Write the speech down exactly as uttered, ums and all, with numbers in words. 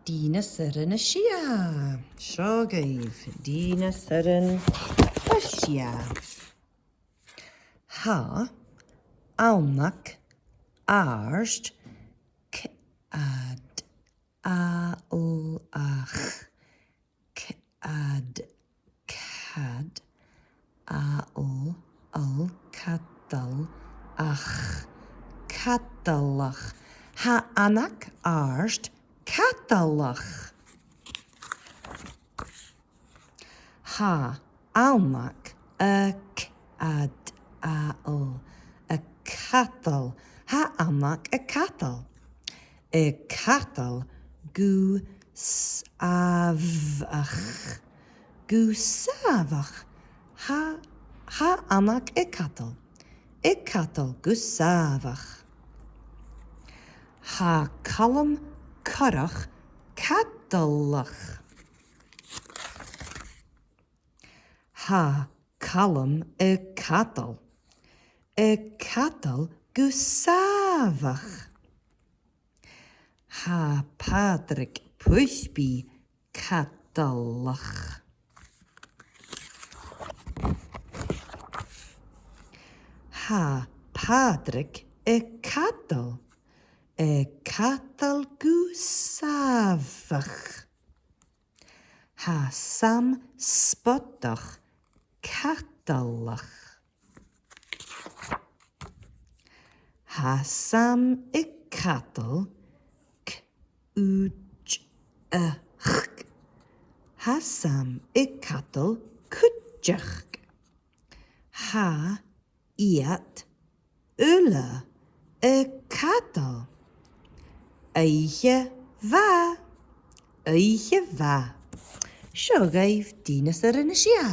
Dìneasairean a sia. Seo agaibh, dìneasairean a sia. Tha aonach àrd, c-, ad, a, l, ach, c-, ad, cad, a, l, l, cadal, ach, cadalach. Tha aonach àrd cadalach. Tha aonach a, c-, ad, a, l, a cadal. Tha aonach a cadal. A cadal gu sàmhach. Gu sàmhach. Tha, tha aonach a cadal. A cadal gu sàmhach. Tha Calum corrach cadalach. Tha Calum a cadal. A cadal gu sàmhach. Tha Pàdraig pulpaidh cadalach. Tha Pàdraig a cadal. A cadal gu sàmhach. Tha Sam spotach cadalach. Tha Sam a cadal c-, u-, j-, a, ch-. Tha Sam a cadal cuideachd. Tha iad uile a cadal. Oidhche mhath. Oidhche mhath. Seo agaibh dìneasairean a sia.